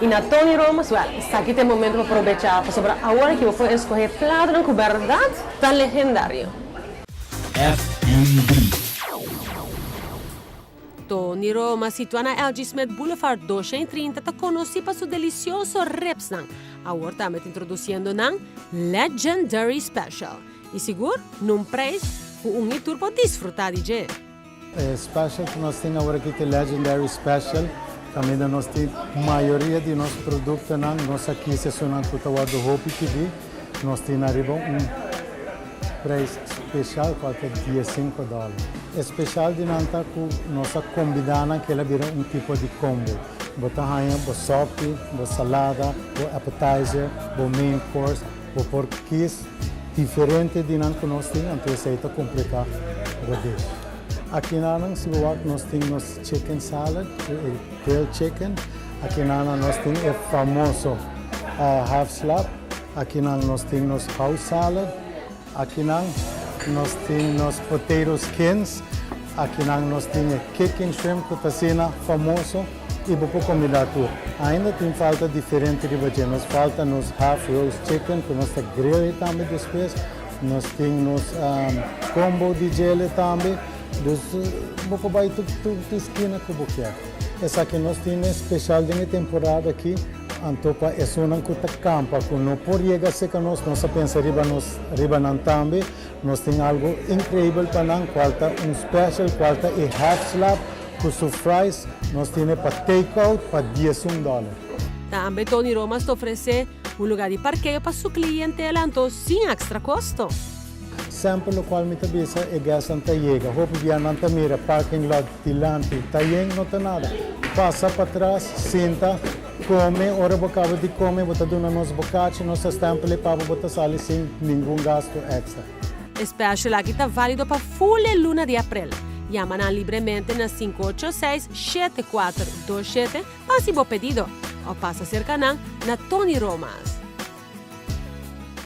Y na Tony Roma's, well, esaki ta e momento pa probecha, pasobra awor aki bo por escoge platonan cu berdad ta legendario. FNB. Tony Roma, situa na LG Smith Boulevard 230, ta conoci pa su delicioso ribsnan. Awor tambe ta introduciendo nan Legendary Special. Y sigur, nun prijs cu un y tur por disfruta di dje. E special cu nos tin awor aki ta e Legendary Special. Caminda nos tin mayoria di nos productonan, nos a kies esunnan cu ta wordo hopi pidi. Nos tin ariba un prijs special cual ta diesinco dollar. E special di nan ta cu nos a combina nan cu el a bira un tipo di combo. Bo ta haña bo sopi, bo salada, bo appetizer, bo main course. Bo por kies diferente di nan cu nos tin, anto esey ta completa bo dish. Aki nan si bo wak nos tin nos chicken salad cu e grilled chicken. Aki nan nos tin e famoso half slap. Aki nan nos tin nos house salad. Aki nan nos tin nos potato skins. Aki nan nos tin e kicking shrimp cu ta asina famoso y bo por combina tur. Ainda tin falta diferente riba dje. Nos falta nos half roast chicken cu nos ta grill tambe despues. Nos tin nos combo di djele tambe. Dus bo por bay tur tur skina cu bo kier. Esaki nos tin special den e temporada aki. Anto pa esunnan cu ta campa cu no por yega cerca nos, nos a pensa riba nos riba nan tambe. Nos tin algo increibel pa nan, cual ta un special, cual ta e half slab cu su fries. Nos tine pa take out pa $11. Tambe Tony Roma's ta ofrece un lugar di parkeo pa su clientela anto sin extra costo. Semper locual mi ta bisa e guestnan ta yega, hopi bia nan ta mira parking lot dilanti ta yen, no ta nada. Pasa patras, sinta, come, ora bo caba di come bo ta duna nos bocachi, nos ta stempel e pa bo, bo ta sali sin ningun gasto extra. E special aki ta valido pa full e luna di april. Yama nan libremente na 586-7427 pa haci bo pedido of pasa cerca nan na Tony Roma's.